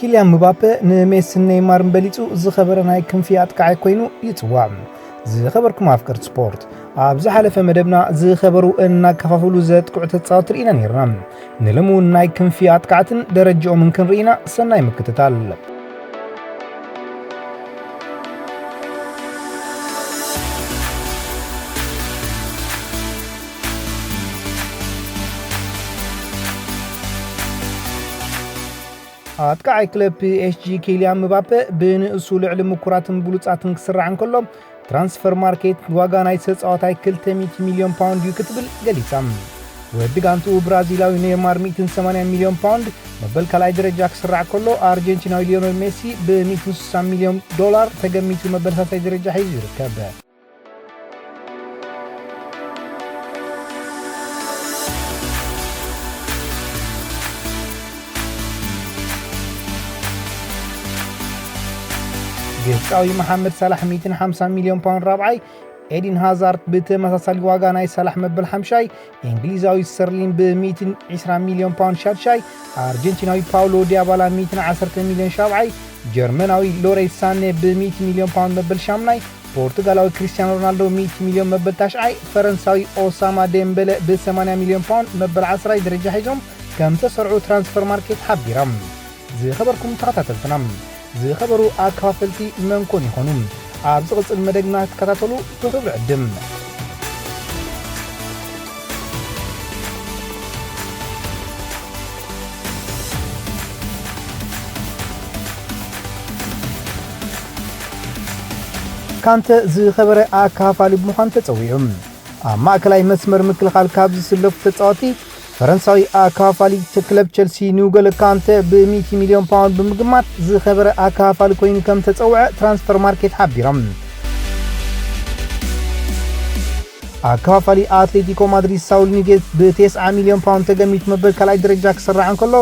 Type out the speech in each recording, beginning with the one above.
ኪልያን ምባፔ ንሜስን ኔይማርን በሊጹ ዝኸበረ ናይ ክንፊ ኣጥቃዓይ ኮይኑ ይጽዋዕ። ዝኸበርኩም ኣፍቀርቲ ስፖርት፣ ኣብ ዝሓለፈ መደብና ዝኸበሩ እናከፋፈሉ ዘጥቅዑ ተጻወትቲ ርኢና ነይርና። ንሎሚ እውን ናይ ክንፊ ኣጥቃዕትን ደረጃኦምን ክንርኢና ሰናይ ምክትታል። ኣጥቃዓይ ክለብ ፒ ኤስ ጂ ኪልያን ምባፔ ብንእሱ ልዕሊ ምኩራትን ብሉጻትን ክስራዕ እንከሎ፣ ትራንስፈር ማርኬት ዋጋ ናይ ተጻዋታይ ክልተ ሚእቲ ሚልዮን ፓውንድ እዩ ክትብል ገሊጻ። ወዲ ጋንትኡ ብራዚላዊ ኔይማር ሚእትን ሰማንያን ሚልዮን ፓውንድ መበል ካልኣይ ደረጃ ክስራዕ ከሎ፣ ኣርጀንቲናዊ ሊዮነል ሜሲ ብ ሚእትን ስሳን ሚልዮን ዶላር ተገሚቱ መበል ሳልሳይ ደረጃ ሒዙ ይርከብ። ግብጻዊ መሓመድ ሳላሕ ሚእትን ሓምሳን ሚልዮን ፓውንድ ራብዓይ፣ ኤዲን ሃዛርድ ብተመሳሳሊ ዋጋ ናይ ሳላሕ መበል ሓምሻይ፣ እንግሊዛዊ ስተርሊን ብ ሚእትን ዕስራን ሚልዮን ፓውንድ ሻድሻይ፣ ኣርጀንቲናዊ ፓውሎ ዲያባላ ሚእትን ዓሰርተ ሚልዮን ሻብዓይ፣ ጀርመናዊ ሎሬይ ሳኔ ብ ሚእቲ ሚልዮን ፓውንድ መበል ሻምናይ፣ ፖርቱጋላዊ ክሪስቲያኖ ሮናልዶ ሚእቲ ሚልዮን መበል ታሽዓይ፣ ፈረንሳዊ ኦሳማ ዴምበለ ብ ሰማንያ ሚልዮን ፓውንድ መበል ዓስራይ ደረጃ ሒዞም ከም ተሰርዑ ትራንስፈር ማርኬት ሓቢራ። ዝኸበርኩም ተኸታተልትና፣ ዝኸበሩ ኣከፋፈልቲ መን ኮን ይኾኑ? ኣብ ዝቕጽል መደብና ክትከታተሉ ብኽብሪ ዕድም። ካንተ ዝኸበረ ኣከፋፋሊ ብምዃን ተጸዊዑ። ኣብ ማእከላይ መስመር ምክልኻል ካብ ዝስለፉ ተጻወቲ፣ ፈረንሳዊ ኣከፋፋሊ ክለብ ቸልሲ ኒጎሎ ካንተ ብ ሚእቲ ሚልዮን ፓውንድ ብምግማት ዝኸበረ ኣከፋፋሊ ኮይኑ ከም ተጸውዐ ትራንስፈር ማርኬት ሓቢሮም። ኣከፋፋሊ ኣትሌቲኮ ማድሪድ ሳውል ኒጌዝ ብ ተስዓ ሚልዮን ፓውንድ ተገሚቱ መበል ካልኣይ ደረጃ ክስራዕ እንከሎ፣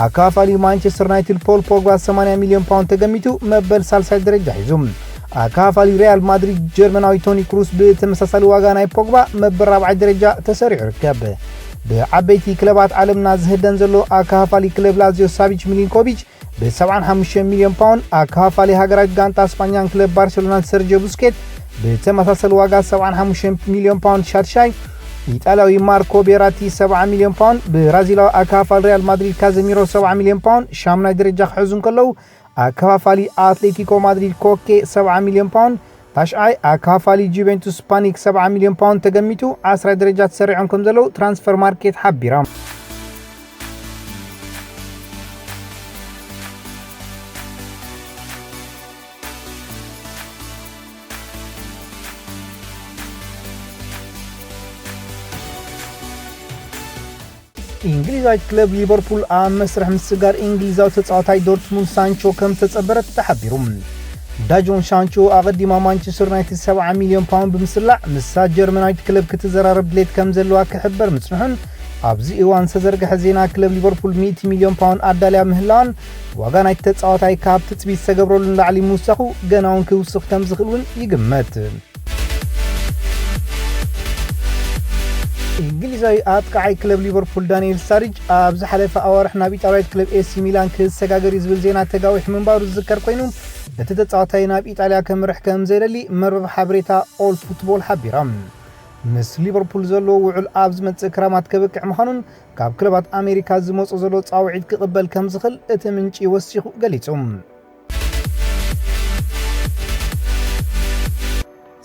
ኣከፋፋሊ ማንቸስተር ዩናይትድ ፖል ፖግባ ሰማንያ ሚልዮን ፓውንድ ተገሚቱ መበል ሳልሳይ ደረጃ ሒዙ። ኣከፋፋሊ ሪያል ማድሪድ ጀርመናዊ ቶኒ ክሩስ ብተመሳሳሊ ዋጋ ናይ ፖግባ መበል ራብዓይ ደረጃ ተሰሪዑ ይርከብ። ብዓበይቲ ክለባት ዓለምና ዝህደን ዘሎ ኣከፋፋሊ ክለብ ላዚዮ ሳቪች ሚሊንኮቪች ብ ሰብዓን ሓሙሽተን ሚልዮን ፓውንድ፣ ኣከፋፋሊ ሃገራዊት ጋንታ ስጳኛን ክለብ ባርሴሎናን ሰርጆ ቡስኬት ብተመሳሳሊ ዋጋ ሰብዓን ሓሙሽተን ሚልዮን ፓውንድ ሻድሻይ፣ ኢጣልያዊ ማርኮ ቤራቲ ሰብዓ ሚልዮን ፓውንድ፣ ብራዚላዊ ኣከፋፋሊ ሪያል ማድሪድ ካዘሚሮ ሰብዓ ሚልዮን ፓውንድ ሻምናይ ደረጃ ክሕዙ እንከለዉ፣ ኣከፋፋሊ ኣትሌቲኮ ማድሪድ ኮኬ ሰብዓ ሚልዮን ፓውንድ፣ ታሽዓይ ኣከፋፋሊ ጁቬንቱስ ፓኒክ ሰብዓ ሚልዮን ፓውንድ ተገሚቱ ዓስራይ ደረጃ ተሰሪዖም ከም ዘለዉ ትራንስፈር ማርኬት ሓቢራ። እንግሊዛዊት ክለብ ሊቨርፑል ኣብ መስርሕ ምስጋር እንግሊዛዊ ተጻዋታይ ዶርትሙንድ ሳንቾ ከም ዝተጸበረት ተሓቢሩ። ዳጆን ሳንቾ ኣቐዲማ ማንቸስተር ዩናይትድ ሰብዓ ሚልዮን ፓውንድ ብምስላዕ፣ ምስታ ጀርመናዊት ክለብ ክትዘራረብ ድሌት ከም ዘለዋ ክሕበር ምጽንሑን፣ ኣብዚ እዋን ዝተዘርግሐ ዜና ክለብ ሊቨርፑል ሚእቲ ሚልዮን ፓውንድ ኣዳልያ ምህላዋን፣ ዋጋ ናይቲ ተጻዋታይ ካብ ትጽቢት ዝተገብረሉ ንላዕሊ ምውሳኹ ገና እውን ክውስኽ ከም ዝኽእል እውን ይግመት። እንግሊዛዊ ኣጥቃዓይ ክለብ ሊቨርፑል ዳንኤል ስታሪጅ ኣብ ዝሓለፈ ኣዋርሕ ናብ ኢጣልያዊት ክለብ ኤሲ ሚላን ክሰጋገር እዩ ዝብል ዜና ተጋዊሑ ምንባሩ ዝዝከር ኮይኑ፣ እቲ ተጻዋታይ ናብ ኢጣልያ ከምርሕ ከም ዘይደሊ መርበብ ሓበሬታ ኦል ፉትቦል ሓቢራ። ምስ ሊቨርፑል ዘለዎ ውዕል ኣብ ዝመጽእ ክራማት ከብቅዕ ምዃኑን ካብ ክለባት ኣሜሪካ ዝመጾ ዘሎ ጻውዒት ክቕበል ከም ዝኽእል እቲ ምንጪ ወሲኹ ገሊጹ።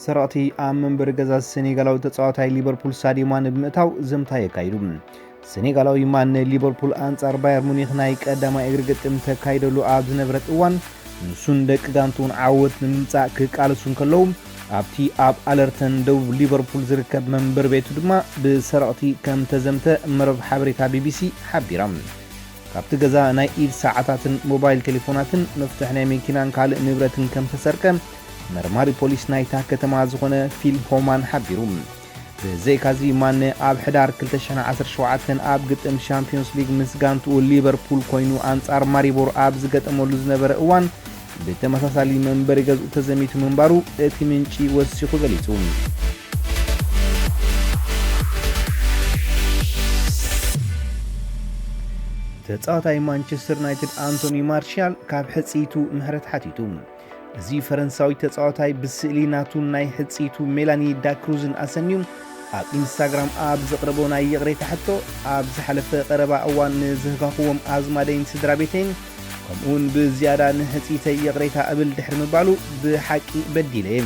ሰረቕቲ ኣብ መንበሪ ገዛ ሰኔጋላዊ ተጻዋታይ ሊቨርፑል ሳዲዮ ማነ ብምእታው ዘምታ የካይዱ። ሰኔጋላዊ ማነ ሊቨርፑል ኣንጻር ባየር ሙኒኽ ናይ ቀዳማይ እግሪ ግጥም ተካይደሉ ኣብ ዝነበረት እዋን፣ ንሱን ደቂ ጋንትኡን ዓወት ንምምጻእ ክቃለሱ እንከለዉ፣ ኣብቲ ኣብ ኣለርተን ደቡብ ሊቨርፑል ዝርከብ መንበሪ ቤቱ ድማ ብሰረቕቲ ከም ተዘምተ መርበብ ሓበሬታ ቢ ቢ ሲ ሓቢራ። ካብቲ ገዛ ናይ ኢድ ሰዓታትን ሞባይል ቴሌፎናትን መፍትሕ ናይ መኪናን ካልእ ንብረትን ከም ተሰርቀ መርማሪ ፖሊስ ናይታ ከተማ ዝኾነ ፊል ሆማን ሓቢሩ። ብዘይካዚ ማነ ኣብ ሕዳር ክልተ ሽሕን ዓሰርተ ሸውዓተን ኣብ ግጥም ሻምፒዮንስ ሊግ ምስ ጋንትኡ ሊቨርፑል ኮይኑ ኣንጻር ማሪቦር ኣብ ዝገጠመሉ ዝነበረ እዋን ብተመሳሳሊ መንበሪ ገዝኡ ተዘሚቱ ምንባሩ እቲ ምንጪ ወሲኹ ገሊጹ። ተጻዋታይ ማንቸስተር ዩናይትድ ኣንቶኒ ማርሻል ካብ ሕጽይቱ ምሕረት ሓቲቱ። እዚ ፈረንሳዊ ተጻዋታይ ብስእሊ ናቱን ናይ ሕጽይቱ ሜላኒ ዳክሩዝን ኣሰንዩ ኣብ ኢንስታግራም ኣብ ዘቕረቦ ናይ ይቕሬታ ሕቶ፣ ኣብ ዝሓለፈ ቀረባ እዋን ንዝህጋኹዎም ኣዝማደይን ስድራ ቤተይን ከምኡውን ብዝያዳ ንሕጽይተይ ይቕሬታ እብል ድሕሪ ምባሉ፣ ብሓቂ በዲለ እየ፣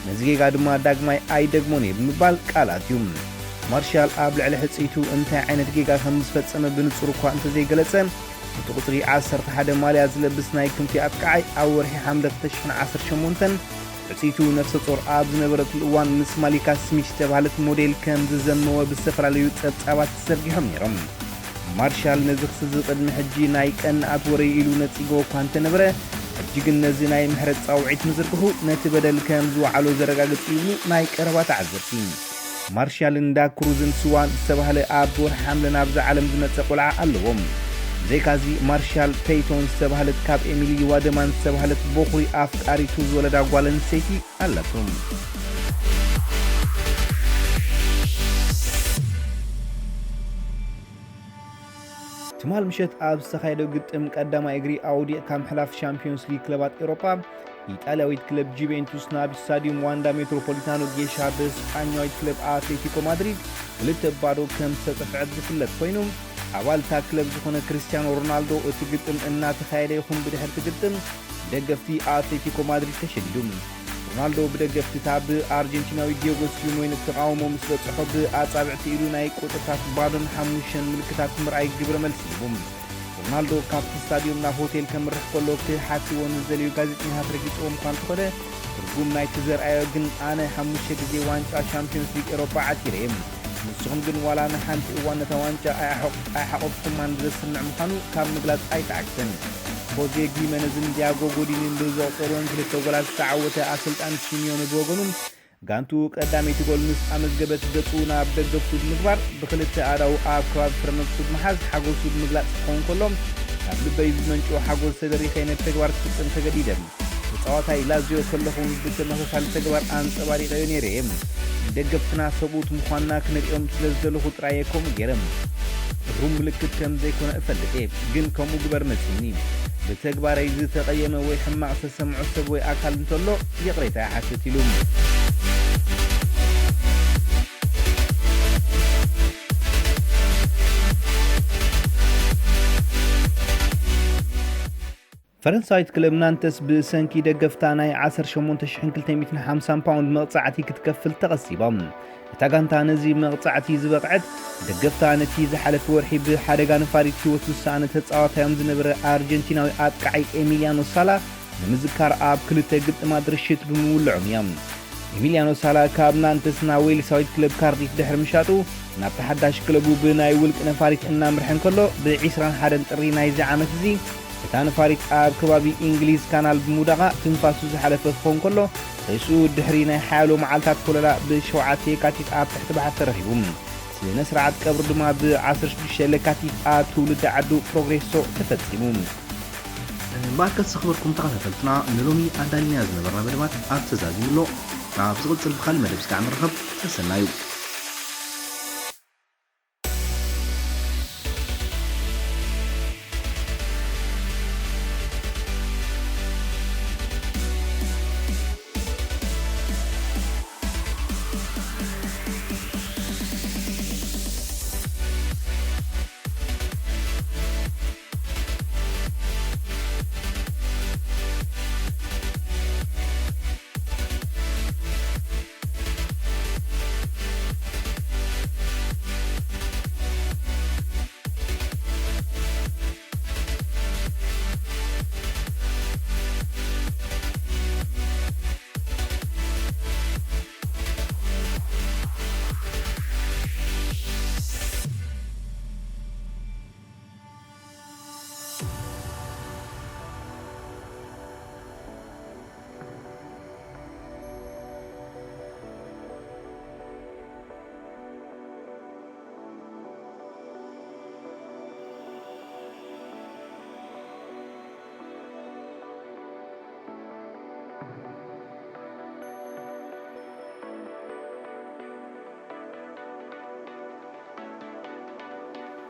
ነዚ ጌጋ ድማ ዳግማይ ኣይደግሞን እየ ብምባል ቃል ኣትዩ። ማርሻል ኣብ ልዕሊ ሕጽይቱ እንታይ ዓይነት ጌጋ ከም ዝፈጸመ ብንጹር እኳ እንተዘይገለጸ፣ እቲ ቁጽሪ ዓሰርተ ሓደ ማልያ ዝለብስ ናይ ክንፊ ኣጥቃዓይ ኣብ ወርሒ ሓምለ ክልተ ሽሕን ዓሰርተ ሸሞንተን ሕጽይቱ ነፍሰ ጾር ኣብ ዝነበረትሉ እዋን ምስ ማሊካ ስሚት ዝተባህለት ሞዴል ከም ዝዘመወ ብዝተፈላለዩ ጸብጻባት ተዘርጊሖም ነይሮም። ማርሻል ነዚ ክስዚ ቅድሚ ሕጂ ናይ ቀንኣት ወረ ኢሉ ነጺግዎ እኳ እንተነበረ፣ ሕጂ ግን ነዚ ናይ ምሕረት ጻውዒት ምዝርግሑ ነቲ በደል ከም ዝወዓሎ ዘረጋግጽ ይብሉ ናይ ቀረባ ተዓዘብቲ። ማርሻልን ዳክሩዝን ስዋን ዝተባህለ ኣብ ወርሒ ሓምለ ናብዛ ዓለም ዝመጸ ቆልዓ ኣለዎም። ብዘይካዚ ማርሻል ፔይቶን ዝተባህለት ካብ ኤሚሊ ዋደማን ዝተባህለት በኹሪ ኣፍቃሪቱ ዝወለዳ ጓል ኣንስተይቲ ኣላቶም። ትማል ምሸት ኣብ ዝተኻየደ ግጥም ቀዳማይ እግሪ ኣውዲቕካ ምሕላፍ ሻምፒዮንስ ሊግ ክለባት ኤውሮጳ፣ ኢጣልያዊት ክለብ ጁቬንቱስ ናብ ስታዲዩም ዋንዳ ሜትሮፖሊታኖ ጌሻ ብስጳኛዊት ክለብ ኣትሌቲኮ ማድሪድ ክልተ ባዶ ከም ዝተጠፍዐት ዝፍለጥ ኮይኑ፣ ኣባል እታ ክለብ ዝኾነ ክርስቲያኖ ሮናልዶ፣ እቲ ግጥም እናተኻየደ ይኹን ብድሕሪ እቲ ግጥም ደገፍቲ ኣትሌቲኮ ማድሪድ ተሸዲዱ። ሮናልዶ ብደገፍቲ እታ ብኣርጀንቲናዊ ዲዮጎ ሲሞኔ ተቓውሞ ምስ በጽሖ፣ ብኣጻብዕቲ ኢዱ ናይ ቁጽርታት ባዶን ሓሙሽተን ምልክታት ምርኣይ ግብረ መልሲ ሂቡ። ሮናልዶ ካብቲ ስታድዮም ናብ ሆቴል ከምርሕ ከሎ፣ ክሓትዎ ንዝደለዩ ጋዜጠኛታት ረጊጽዎም እኳ እንተኾነ፣ ትርጉም ናይቲ ዘርኣዮ ግን፣ ኣነ ሓሙሽተ ግዜ ዋንጫ ሻምፒዮንስ ሊግ ኤውሮጳ ዓቲረ እየ። ንስኹም ግን ዋላ ንሓንቲ እዋን ነታ ዋንጫ ኣይሓቆ-፣ ኣይሓቆፍኩማን ዘስምዕ ምዃኑ ካብ ምግላጽ ኣይተዓግተን። ሆዜ ጊመነዝን ዲያጎ ጎዲንን ብዘቑጸርወን ክልተ ጎላት ዝተዓወተ ኣሰልጣኒ ሲሚዮነ ብወገኑ፣ ጋንቱ ቀዳመይቲ ጎል ምስ ኣመዝገበት ገጹ ናብ ደገፍቱ ብምግባር ብክልተ ኣእዳዉ ኣብ ከባቢ ፍረ ነብሱ ብምሓዝ ሓጎሱ ብምግላጽ ክኸውን ከሎ፣ ካብ ልበይ ብዝመንጨወ ሓጎስ ተደሪኸ ነቲ ተግባር ክፍጽም ተገዲደ። ተጻዋታይ ላዚዮ ከለኹ እውን ብተመሳሳሊ ተግባር ኣንጸባሪቐዮ ነይረ እየ። ንደገፍትና ሰብኡት ምዃንና ክነርእዮም ስለ ዝደለኹ ጥራይ እየ ከምኡ ገይረ። እሩም ምልክት ከም ዘይኮነ እፈልጥ እየ፣ ግን ከምኡ ግበር መጺኒ። ብተግባረይ ዝተቐየመ ወይ ሕማቕ ዝተሰምዖ ሰብ ወይ ኣካል እንተሎ ይቕሬታ ይሓትት ኢሉ። ፈረንሳዊት ክለብ ናንተስ ብሰንኪ ደገፍታ ናይ ዓሰርተ ሸሞንተ ሽሕን ክልተ ሚእትን ሓምሳን ፓውንድ መቕጻዕቲ ክትከፍል ተቐሲባ። እታ ጋንታ ነዚ መቕጻዕቲ ዝበቕዐት፣ ደገፍታ ነቲ ዝሓለፈ ወርሒ ብሓደጋ ነፋሪት ህይወቱ ዝሰኣነ ተጻዋታዮም ዝነበረ ኣርጀንቲናዊ ኣጥቃዓይ ኤሚልያኖ ሳላ ንምዝካር ኣብ ክልተ ግጥማት ርሽት ብምውልዖም እያ። ኤሚልያኖ ሳላ ካብ ናንተስ ናብ ዌልሳዊት ክለብ ካርዲፍ ድሕሪ ምሻጡ፣ ናብ ተሓዳሽ ክለቡ ብናይ ውልቂ ነፋሪት እናምርሐ እንከሎ፣ ብ ዕስራን ሓደን ጥሪ ናይዚ ዓመት እዚ፣ እታ ነፋሪት ኣብ ከባቢ እንግሊዝ ካናል ብምውዳቓ ትንፋሱ ዝሓለፈ ክኸውን ከሎ፣ ሬስኡ ድሕሪ ናይ ሓያሎ መዓልታት ኮለላ ብ ሸውዓተ የካቲት ኣብ ትሕቲ ባሕሪ ተረኺቡ። ስነ ስርዓት ቀብሩ ድማ ብ ዓሰርተ ሽዱሽተ ለካቲት ኣብ ትውልዲ ዓዱ ፕሮግሬሶ ተፈጺሙ። እምበኣርከስ ዝኸበርኩም ተኸታተልትና፣ ንሎሚ ኣዳሊና ዝነበርና መደባት ኣብ ተዛዚሙ ኣሎ። ኣብ ዝቕጽል ብኻልእ መደብ እስካዕ ንራኸብ። ሰሰናዩ።